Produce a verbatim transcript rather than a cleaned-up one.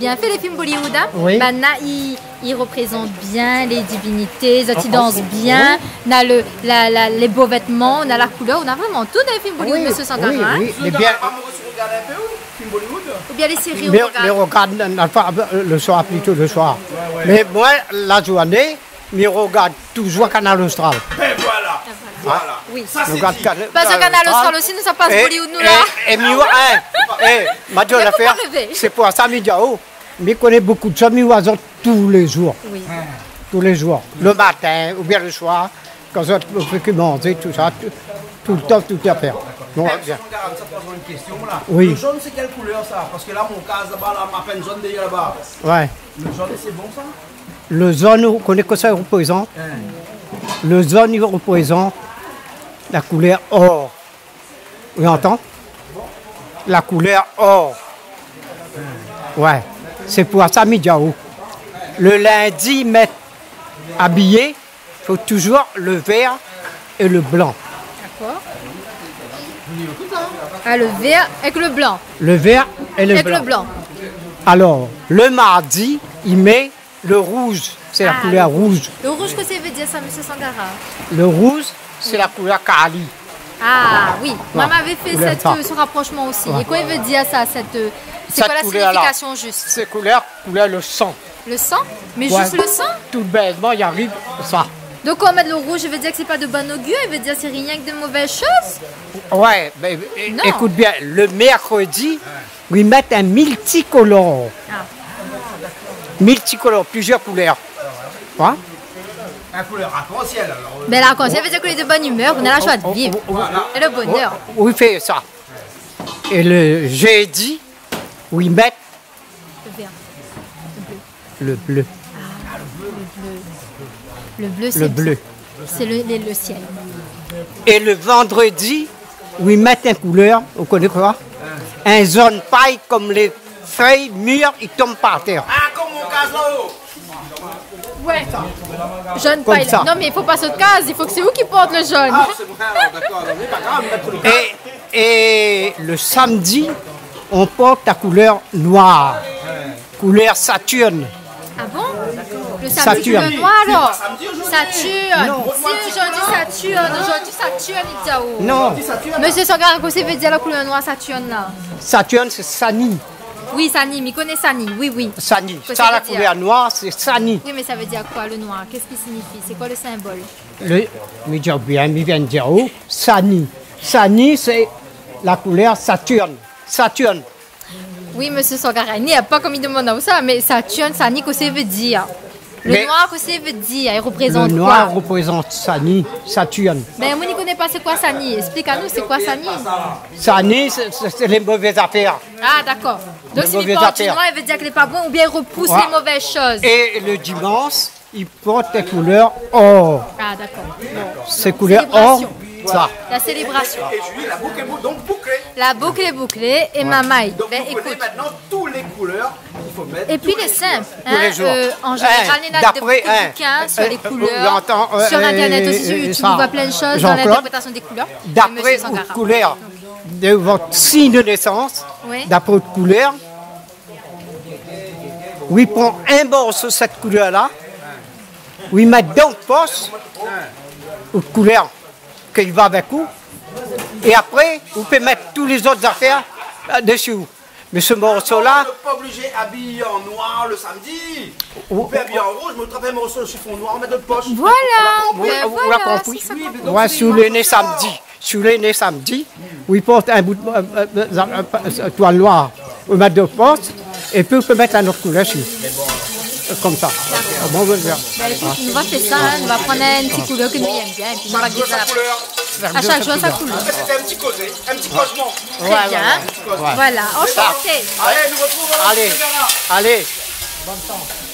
Na fé lé film Bollywood, in ? Oui. Banna i, i reprézant bien lé divinité, zot i dans bien, na le, la, la, lé bo vètman, na la koulèr, na vréman tout dan lé film Bollywood, mésyé Sangara, in ? Oui, oui. Zot i rogard pa, ou rogard in pé, ou, film Bollywood ? Oubien lé séri, ou rogard ? Mé, mé rogard, na, na, le soir, plito le soir. Ouais, ouais. Mé moin, la zourné, mi rogard touzour Kanal Austral. Ben voilà. Voilà. Oui. Sa sé di. Parske Kanal Austral osi, nou sa pas Bollywood, nou, la. É, é mi oi, in, é, ma di aou, sé pou sa mi di aou, mi koné bonpé de shoz, mi oi azot tou lé zour. Oui. Tou lé zour. Le matin, oubien le soir, kan zot i fé ke manzé, tousa, tou, toultan, tout afèr. Bon, bien. Mésyé Sangara, sa poz amoin in késtion, la. Oui. Le zone, sé kèl koulèr, sa ? Parske la, mon kaz laba, la, ma pinn zone dèrièr laba. Ouais. Le zone, sé bon, sa ? Le zone, ou koné kosa i reprézant ? In. Le zone, i reprézant la koulèr or. Ou antann ? La koulèr or. Ouais. Sé pou sa mi di aou, le lindi, mèt abiyé, fo touzour le vèr é le blan. Dakor. Ah, le vèr èk le blan. Le vèr é le blan. Èk le blan. Alor, le mardi, i mèt le rouz, sé la koulèr rouz. Ah, le rouz. Le rouz, kosa i vé dir sa, mésyé Sangara ? Le rouz, sé la koulèr Kali. Ah oui, moin lavé fé sèt, euh, se raprosman osi. Ouais. É kosa i vé dir sa, sèt, euh, sé koi la signifikasion zis ? Sèt koulèr, sé koulèr, koulèr le san. Le san ? Mé zis le san ? Tout bètman, i ariv sa. Donk, kan i mèt le rouz, i vé dir ke sé pa de bon ogir, i vé dir sé rienk de mové shoz ? Ouais, mé, é-, ékout bien, le mèrkredi, i mèt in miltikolor. Ah. Miltikolor, plizièr koulèr. Hein ? In koulèr arkansièl, alor. Bin, l'arkansièl i vé dir ke lé de bone imèr, ou na la zoi de viv. É le bonèr. Ou i fé sa. É le jédi, i mèt le vèr. Le blé. Le blé. Ah, le blé. Le blé, sé le, le, le sièl. É le vandredi, i mèt in koulèr, ou koné koi ? In zone pay, konm lé fèy mir i tonm par tèr. Ah, konm mon kaz la-o. Ouais. Zone pay. Konmsa. Non, mé i fo pa sot kaz, i fo ke sé ou ki port le zone. Ah, sé vré, alor, dakor. Non, mé pa grav, mèt le kaz. É, é le samdi, i port la koulèr noir. Koulèr Saturne. Ah bon ? Le samdi, Saturne. Koulèr noir, alor ? Saturne. Non. Si, zordi Saturne, zordi Saturne, i di aou. Non. Mésyé Sangara, kosa i vé dir la koulèr noir, Saturne, la ? Saturne, sé Sani. Oui, Sani, mi koné Sani, oui, oui. Sani. Kosa i vé dir ? Sa, la koulèr noir, sé Sani. Oui, mé sa i vé dir koi, le noir ? Kosa i signifi ? Sé koi le sinbol ? Le, mi di bien, mi vien de dir aou, Sani. Sani, sé la koulèr Saturne. Saturne. Oui, mésyé Sangara, ni pa konm i demann aou sa, mé Saturne, Sani, kosa i vé dir ? Le noir, kosa i vé dir ? I reprézant koi ? Le noir reprézant Sani, Saturne. Bin, moin, mi koné pa sé koi Sani. Esplik anou, sé koi Sani ? Sani, sé, sé, sé lé mové zafèr. Ah, dakor. Donk, si i port du noir, i vé dir ke lé pa bon, oubien i repous lé mové shoz. Lé mové zafèr. Ouais. É le dimansh, i port la koulèr or. Ah, dakor. Sé koulèr or, sa. Sélébrasion. La sélébrasion. É Julie, la bouk lé bou-, donk bouklé. La bouk lé bouklé é marmay. Donk, nou koné kontman tout lé koulèr k'i fo mèt tou lé zour. Bin, ékout. É pi lé sinp, in, euh, an zénéral, néna de, bokou de boukin sur lé koulèr. Sur Internet osi, sur YouTube, ou voi plin de shoz dan lintèrprétasion dé koulèr. Jean-Claude, dapré out koulèr, de vot sign de nésans, dapré out koulèr, ou i pran in morso sèt koulèr-la, ou i mèt dan out posh, out koulèr ke i va avèk ou, é apré, ou pé mèt tout lé zot zafèr, euh, desi. Mé se morso-la... Atann, ou lé pa oblizé abiyé an noir le samdi. Ou pé abiyé an rouz, mé ou trap in morso shifon noir, ou mèt dan out posh. Voilà, bin voilà, sé sa. Ou la konpri ? Oui, mé donk, ouais, sé si ou lé né samdi. Si ou lé né samdi, ou i port in bout, euh, euh, euh, euh, euh, toil noir, ou mèt dan out posh, épi ou pé mèt in not koulèr desi. Euh, konmsa. Dakor. Bon, bin, bien. Bin, ékout, nou va fé sa, in, nou va pran in ti koulèr ke nou èm bien, épi nou va glisé la. Shak zour sa koulèr. Shak zour sa koulèr. Sé in ti kozé, in ti kozman. Très bien. Ouais, ouais, ouais. Voilà, enchanté. Alé, nou artrouv alor, Sangara. Alé, alé. Bonn shans.